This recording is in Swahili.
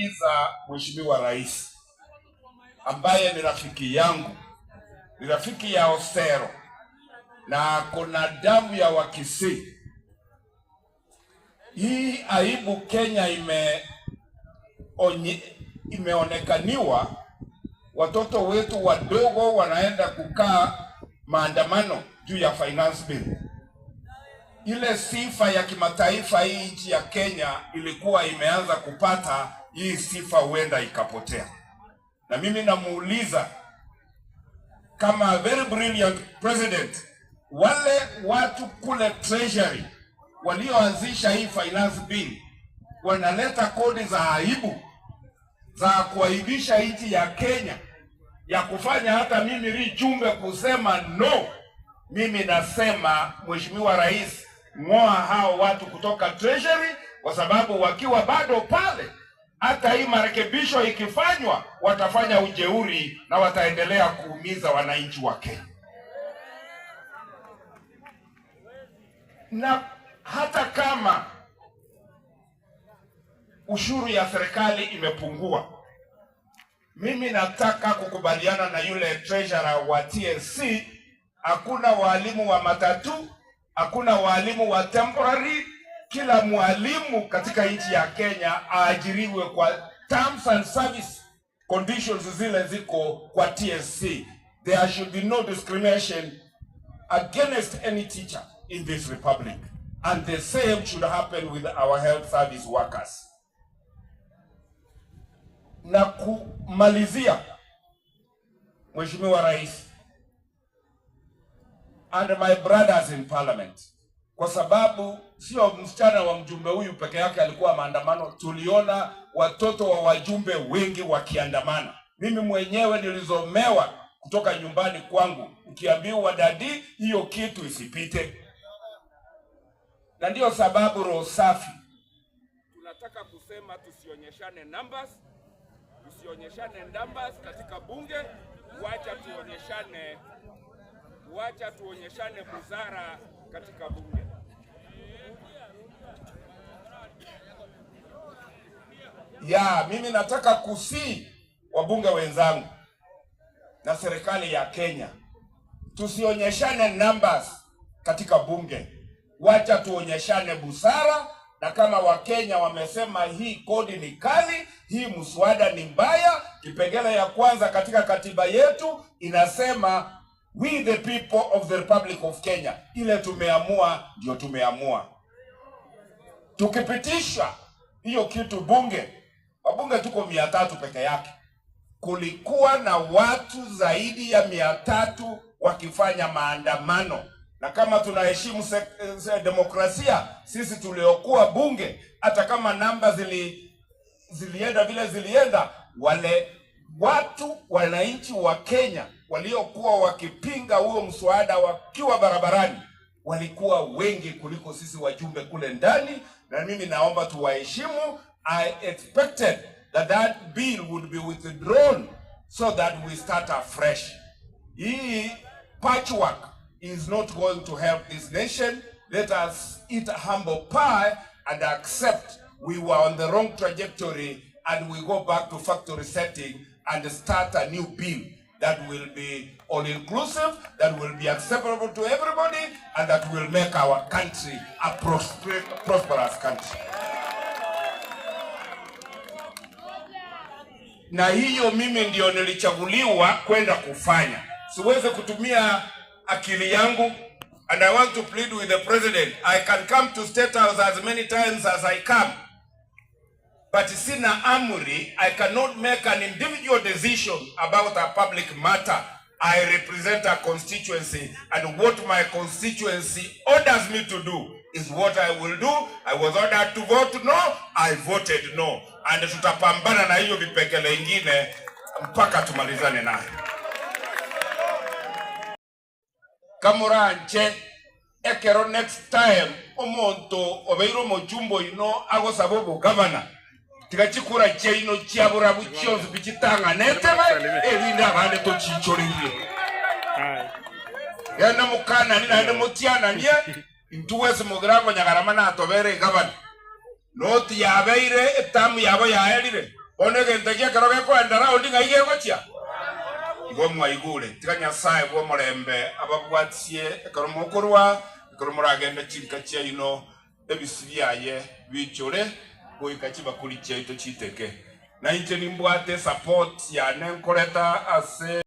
Za Mheshimiwa Rais ambaye ni rafiki yangu, ni rafiki ya Osero na kuna damu ya Wakisii. Hii aibu Kenya imeonekaniwa, watoto wetu wadogo wanaenda kukaa maandamano juu ya finance bill. Ile sifa ya kimataifa hii nchi ya Kenya ilikuwa imeanza kupata, hii sifa huenda ikapotea. Na mimi namuuliza kama a very brilliant president, wale watu kule treasury walioanzisha hii finance bill wanaleta kodi za aibu za kuaibisha nchi ya Kenya, ya kufanya hata mimi Jumbe kusema no. Mimi nasema Mheshimiwa Rais, ng'oa hao watu kutoka treasury, kwa sababu wakiwa bado pale, hata hii marekebisho ikifanywa, watafanya ujeuri na wataendelea kuumiza wananchi wa Kenya. Na hata kama ushuru ya serikali imepungua, mimi nataka kukubaliana na yule treasurer wa TSC, hakuna walimu wa matatu, hakuna walimu wa temporary. Kila mwalimu katika nchi ya Kenya aajiriwe kwa terms and service conditions zile ziko kwa TSC. There should be no discrimination against any teacher in this republic. And the same should happen with our health service workers. Na kumalizia, Mheshimiwa Rais and my brothers in parliament, kwa sababu sio msichana wa mjumbe huyu peke yake alikuwa maandamano. Tuliona watoto wa wajumbe wengi wakiandamana. Mimi mwenyewe nilizomewa kutoka nyumbani kwangu, ukiambiwa daddy, hiyo kitu isipite. Na ndiyo sababu roho safi tunataka kusema tusionyeshane numbers, tusionyeshane numbers katika bunge, wacha tuonyeshane busara katika bunge. Ya, mimi nataka kusihi wabunge wenzangu na serikali ya Kenya, tusionyeshane numbers katika bunge, wacha tuonyeshane busara. Na kama Wakenya wamesema hii kodi ni kali, hii mswada ni mbaya, kipengele ya kwanza katika katiba yetu inasema we the people of the Republic of Kenya, ile tumeamua ndio tumeamua. Tukipitisha hiyo kitu bunge, wabunge tuko 300 peke yake, kulikuwa na watu zaidi ya 300 wakifanya maandamano, na kama tunaheshimu demokrasia, sisi tuliokuwa bunge, hata kama namba zilienda vile zilienda, wale watu wananchi wa Kenya waliokuwa wakipinga huo mswada wakiwa barabarani walikuwa wengi kuliko sisi wajumbe kule ndani, na mimi naomba tuwaheshimu. I expected that that bill would be withdrawn so that we start afresh. Hii patchwork is not going to help this nation. Let us eat humble pie and accept we were on the wrong trajectory and we go back to factory setting and start a new bill that will be all inclusive, that will be acceptable to everybody, and that will make our country a prosperous country. Na hiyo mimi ndio nilichaguliwa kwenda kufanya. Siwezi kutumia akili yangu, and I want to plead with the president. I can come to State House as many times as I come, but sina amri. I cannot make an individual decision about a public matter. I represent a constituency, and what my constituency orders me to do is what I will do. I was ordered to vote no, I voted no. And tutapambana na hiyo vipengele ingine mpaka tumalizane nayo. Kamuranche ekero next time omonto obeire omochumbo ino agosaba obogavana tiga chikura chiaino chiaburabu chionsi bichitang'anetebe erinde abande tochichoreirie genda mukanani naende mutiananie intuwesi mugirango nyagarama natobere egavana noti yabeire etamu yabo yaerire. Bono egento ekio ekero gekoenda round ng'ai gegochia? Igo mwaigure, tiga Nyasae bw'omorembe ababwatie ekero mokorwa, ekero moragende chinka chiaino, ebisi biaye biichore goika chibakuri chiaito chiteke. Nainche nimbwate esapoti yane nkoreta ase.